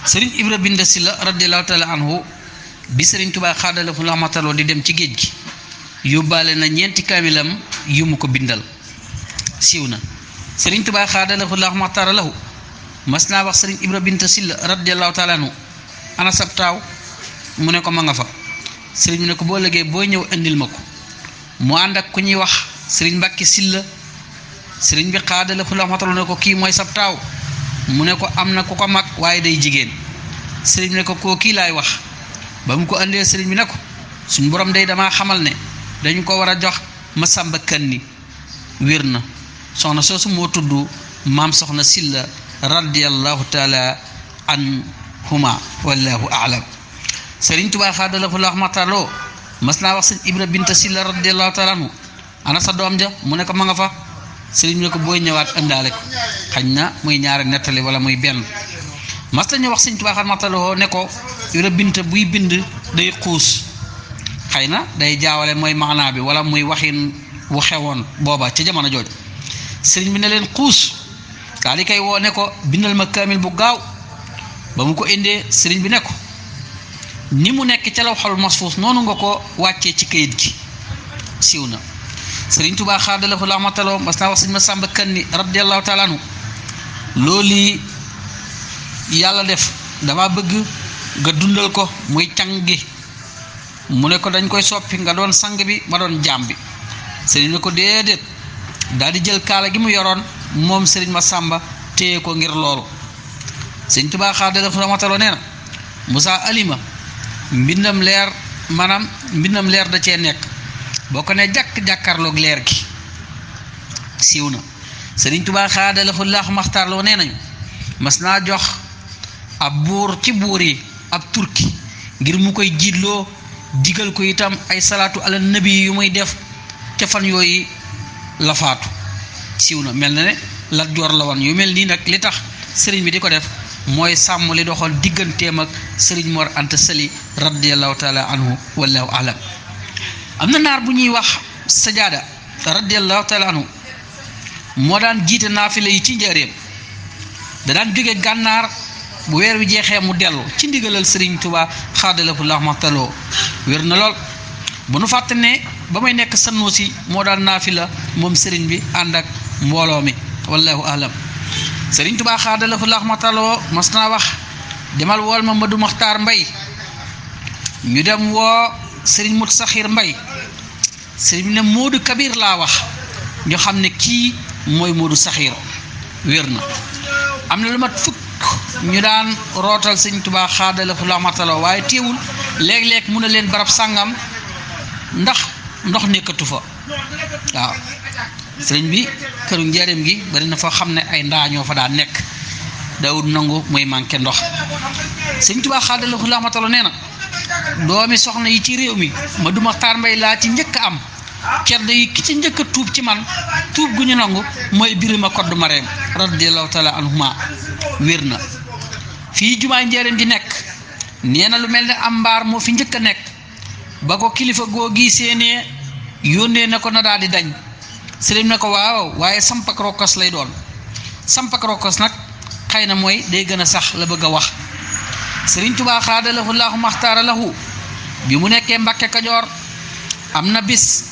sëriñ Ibra Binta Sylla radiyallahu taala anhu bi sëriñ Tuubaa xaadalahu rahmataloo di dem ci géej gi yóbbaale na ñeenti kaamilam yu mu ko bindal siiw na sëriñ Tuubaa xaadalahu rahmatalahu mas naa wax sëriñ Ibra Binta Sylla radiyallahu taala anhu ana sab taaw mu ne ko ma nga fa sëriñ bi ne ko boo léegi boo ñëw indil ma ko mu ànd ak ku ñuy wax sëriñ Mbàkke Sylla sëriñ bi xaadalahu rahmatalahu ne ko kii mooy sab taaw mu ne ko am na ku ko mag waaye day jigéen sëriñ bi ne ko koo kii laay wax ba mu ko andee sëriñ bi ne ko suñ borom day damaa xamal ne dañu ko war a jox Masamba Kanni wér na soxna soosu moo tudd maam soxna Sylla radiyallahu taala anhuma wallahu aalam sëriñ Tuubaa xaadalahu rahmatalloo mas naa wax sëñ Ibra Binta Sylla radiyallahu taala anhu ana sa doom ja mu ne ko ma nga fa sëriñ bi ne ko booy ñëwaat ëndaale ko xañ na muy ñaari nettali wala muy benn mas nañu wax sëñ Tuubaa rahmatalloo ne ko Ibra Binta buy bind day xuus xëy na day jaawale mooy maanaa bi wala muy waxin wu xewoon booba ca jamono jooju sëriñ bi ne leen xuus daal di koy woo ne ko bindal ma kaamil bu gaaw ba mu ko indee sëriñ bi ne ko ni mu nekk ca lawhul mahfuus noonu nga ko wàccee ci kayit gi siiw na sëriñ Tuubaa xaadalahu rahmatalloo mas naa wax sëñ Masamba Kanni radiyallahu taala anhu loolu yàlla def dama bëgg nga dundal ko muy càng gi mu ne ko dañ koy soppi nga doon sang bi ma doon jaam bi sëriñ ne ko déedéet daal di jël kaala gi mu yoroon moom sëriñ Masamba téye ko ngir loolu sëriñ Tuubaa xaadalahu rahmatalloo nee na Musaa Alima mbindam leer maanaam mbindam leer da cee nekk boo ko ne jàkkaarloog leer gi siiw na sëriñ Tuubaa xaadalahu rahmatalloo nee nañu mas naa jox ab buur ci buur yi ab turki ngir mu koy jiitloo digal ko itam ay salaatu ala nabi yu muy def ca fan yooyu la faatu siiw na mel na ne Lat Joor la woon yu mel nii nag li tax sëriñ bi di ko def mooy sàmm li doxoon digganteem ak sëriñ Mor Anta Sali radiyallahu taala anhu wallahu alam am na naar bu ñuy wax Sajaada radiyallahu taala anhu moo daan jiite naafila yi ci njëreem da daan jóge gànnaar bu weer wi jeexee mu dellu ci ndigalal sëriñ Tuubaa xaadalahu rahmatalloo wér na lool bu nu fàtte ne ba may nekk Sanusi moo daan naafila moom sëriñ bi ànd ak mbooloo mi wallahu alam sëriñ Tuubaa xaadalahu rahmatalloo mas naa wax demal wool ma Madu Maxtaar Mbay ñu dem woo sëriñ Mut Saxiir Mbay sëriñ bi ne Moodu Kabir laa wax ñu xam ne kii mooy Moodu Saxiir wér na am na lu mat fukk ñu daan rootal sëriñ Tuubaa xaadalahu rahmatalloo waaye teewul léeg-léeg mu ne leen barab sàngam ndax ndox nekkatu fa waaw sëriñ bi këru njaareem gi bari na fa xam ne ay ndaañoo fa daan nekk daawut nangu muy manqué ndox sëriñ Tuubaa xaadalahu rahmatalloo nee na doomi soxna yi ci réew mi Madu Maxtaar Mbay laa ci njëkk a am ceddo yi ki ci njëkk a tuub ci man tuub gu ñu nangu mooy Birima Koddu Mareem radiyallahu taala anhuma wér na fii jumaay njaareem di nekk nee na lu mel ne am mbaar moo fi njëkk a nekk ba ko kilifa googi séenee yónnee na ko na daal di dañ sëriñ ne ko waaw waaye sampak rokkos lay doon sampak rokkos nag xëy na mooy day gën a sax la bëgg a wax sëriñ Tuubaa xaadalahu laahu maxtaara lahu bi mu nekkee Mbàkke Kajoor am na bis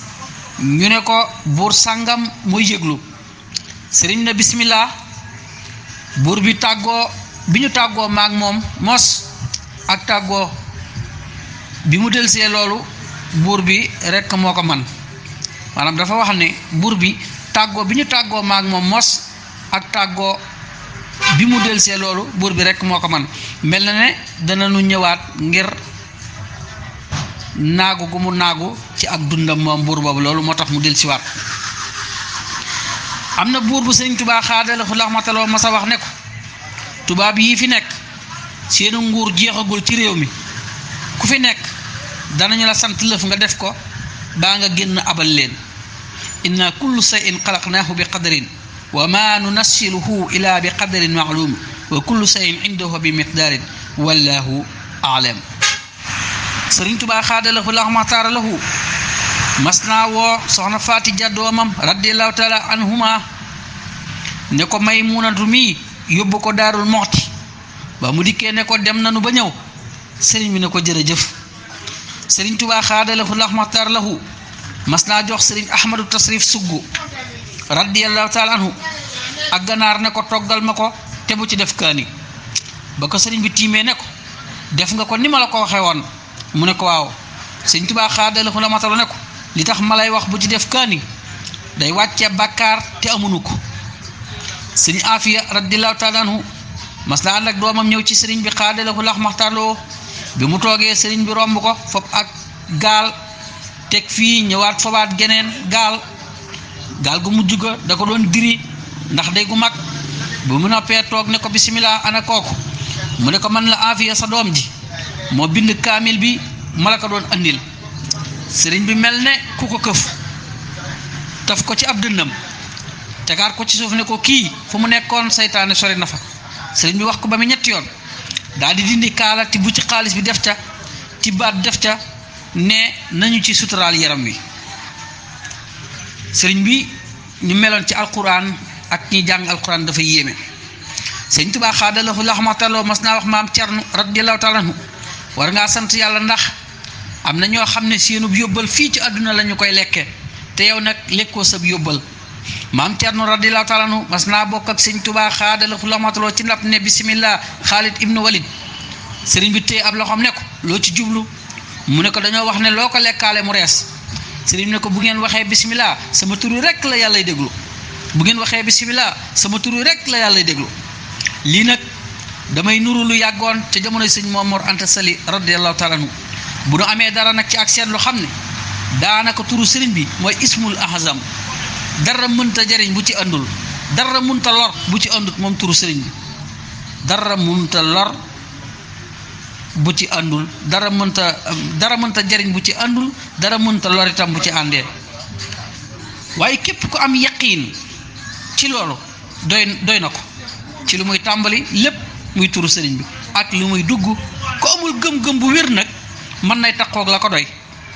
ñu ne ko buur sàngam muy yëglu sëriñ na bismillah buur bi tàggoo bi ñu tàggoo maag moom mos ak tàggoo bi mu delsee loolu buur bi rekk moo ko man maanaam dafa wax ne buur bi tàggoo bi ñu tàggoo maag moom mos ak tàggoo bi mu delsee loolu buur bi rekk moo ko man mel na ne dana nu ñëwaat ngir naagu gu mu naagu ci ak dundam moom buur boobu loolu moo tax mu delsiwaat am na buur bu sëriñ Tuubaa xaadalahu rahmatalloo ma sa wax ne ko tubaab yii fi nekk seenu nguur jeexagul ci réew mi ku fi nekk danañu la sant lëf nga def ko baa nga génn abal leen inna kullu shay'in xalaqnaahu bi qadarin wa ma nunassiluhu ila bi qadarin ma'lum wa kullu shay'in indahu bi miqdarin wallahu a'lam sëriñ Tuubaa xaadalahu rahmataara lahu mas naa woo soxna Faati Ja doomam radiyallahu taala anhuma ne ko Maymunatu mi yóbbu ko Daarul Muxti ba mu dikkee ne ko dem nanu ba ñëw sëriñ bi ne ko jërëjëf. sëriñ Tuubaa xaadalahu laxmatar lahu mas naa jox sëriñ Ahmadu Tasrif Suggu radiyallahu taala anhu ak ganaar ne ko toggal ma ko te bu ci def kaani. ba ko sëriñ bi tiimee ne ko def nga ko ni ma la ko waxee woon mu ne ko waaw. sëriñ Tuubaa xaadalahu laxmatar ne ko li tax ma lay wax bu ci def kaani day wàcce bàkkaar te amunu ko. sëriñ Afiya radiyallahu taala anhu mas naa ànd ak doomam ñëw ci sëriñ bi xaadalahu laxmatar loo bi mu toogee sëriñ bi romb ko fob ak gaal teg fii ñëwaat fobaat geneen gaal gu mujj ga da ko doon diri ndax day gu mag bu mu noppee toog ne ko bisimilah ana kooku mu ne ko man la Afiya sa doom ji moo bind kaamil bi ma la ko doon andil. sëriñ bi mel ne ku ko këf taf ko ci ab dënnam tegaat ko ci suuf ne ko kii fu mu nekkoon saytaane sori na fa. sëriñ bi wax ko ba mu ñetti yoon daal di dindi kaala tibb ci xaalis bi def ca tibbaat def ca ne nañu ci suturaal yaram wi. sëriñ bi ñu meloon ci alquran ak ñi jàng alquran dafa yéeme. sëriñ Tuubaa xaadalahu laxmataloo mas naa wax maam Cerno radiyallahu taala anhu war ngaa sant yàlla ndax am na ñoo xam ne seenub yóbbal fii ci àdduna la ñu koy lekke te yow nag lekkoo sab yóbbal. maam Cerno radiyallahu taala anhu mas naa bokk ak sëriñ Tuubaa xaadalahu laxmataloo ci ndab ne bismillah Xaalid ibnu Walid. sëriñ bi téye ab loxoom ne ko loo ci jublu mu ne ko dañoo wax ne loo ko lekkaale mu rees. sëriñ bi ne ko bu ngeen waxee bismillah sama turu rek la yàllay déglu bu ngeen waxee bismillah sama turu rek la yàllay déglu. lii nag damay nuru lu yàggoon ca jamonoy sëñ Maam Mor Anta Sali radiyallahu taala anhu bu nu amee dara nag ci ak seetlu xam ne daanaka turu sëriñ bi mooy ismul ahzam dara mënta jariñ bu ci andul dara mënta lor bu ci andut moom turu sëriñ bi dara mënta lor bu ci àndul dara mënta jariñ bu ci àndul dara mënta lor itam bu ci àndee. waaye képp ku am yaqiin ci loolu doy na ko ci lu muy tàmbali lépp muy turu sëriñ bi ak lu muy dugg ko amul gëm-gëm bu wér nag mën nay taqoog la ko doy.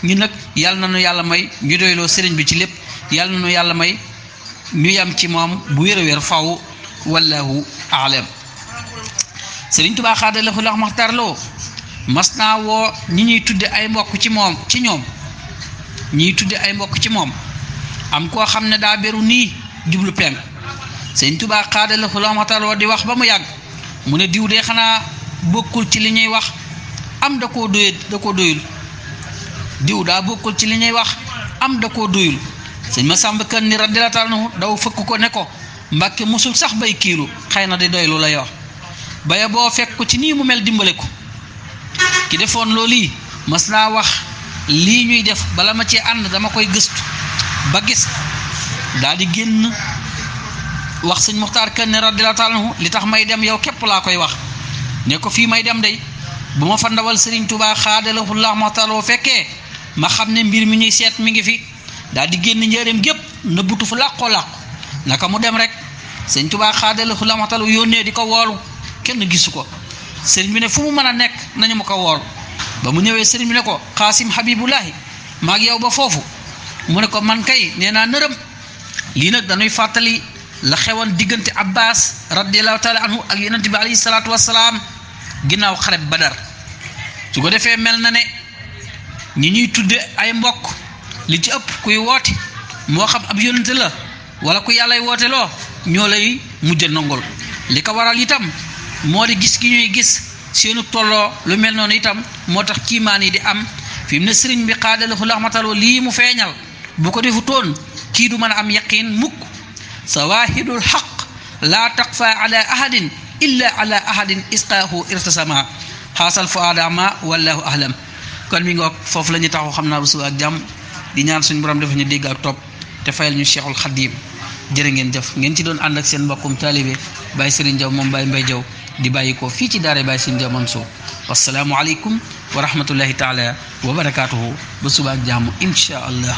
ñu nag yàlla na nu yàlla may ñu doyloo sëriñ bi ci lépp yàlla na nu yàlla may ñu yam ci moom bu wér a wér faw wallahu aalam. sëriñ Tuubaa xaadalahu laxmatar loo mas naa woo ñi ñuy tudde ay mbokk ci ñoom ñiy tudde ay mbokk ci moom am koo xam ne daa beru nii jublu penk. sëriñ Tuubaa xaadalahu laxmatar loo di wax ba mu yàgg mu ne diw de xanaa bokkul ci li ñuy wax am da koo doyul diw daa bokkul ci li ñuy wax am da koo doyul. sëñ Masamba Kan ni radiyallahu taala anhu daw fëkk ko ne ko Mbàkke musul sax bay kiilu xëy na di doylu lay wax baya boo fekk ko ci nii mu mel dimbale ko. ki defoon loolu yi mas naa wax lii ñuy def bala ma ci ànd dama koy gëstu ba gis daal di génn wax sëñ Muxtaar Kan radiyallahu taala anhu li tax may dem yow képp laa koy wax ne ko fii may dem day bu ma fa ndawal sëriñ Tuubaa xaadalahu laxmataloo fekkee ma xam ne mbir mi ñuy seet mi ngi fi daal di génn njëreem gépp nëbbutu fu làqoo làqu naka mu dem rek sëñ Tuubaa xaadalahu laxmataloo yónnee di ko woolu kenn gisu ko. sëriñ bi ne fu mu mën a nekk nañu ma ko woolu ba mu ñëwee sëriñ bi ne ko Xaasim Habibullahi maag yow ba foofu mu ne ko man kay nee naa nërëm. lii nag dañuy fàttali la xewoon diggante Abbas radiyallahu taala anhu ak yonent bi alayhi salaatu wassalaam ginnaaw xareb Badar. su ko defee mel na ne ñi ñuy tudde ay mbokk li ci ëpp kuy woote moo xam ab yonent la wala ku yàllay woote loo ñoo lay mujj nongol. li ko waral itam moo di gis gi ñuy gis seenu tolloo lu mel noonu itam moo tax kiimaan yi di am fi mu ne sëriñ bi xaadalahu laxmataloo lii mu feeñal bu ko defu toon kii du mën a am yaqiin mukk. sawaahidul xaq laa taqfa ala ahadin illa ala ahadin isqaahu irtasama xaasal fuadama wallahu ahlam. kon mi nga foofu la ñu taxaw xam naa bu suba ak jàmm di ñaan suñu borom dafa ñu dégg ak topp te fayal ñu Cheikhul Xadim jërë ngeen jëf. ngeen ci doon ànd ak seen mbokkum taalibe Baye Serigne Diaw moom Baye Mbaye Diaw di bàyyi ko fii ci daara Baye Serigne Diaw Mansour. wassalaamu aleykum wa rahmatullahi taala wa barakaatuhu ba suba ak jàmm incha allah.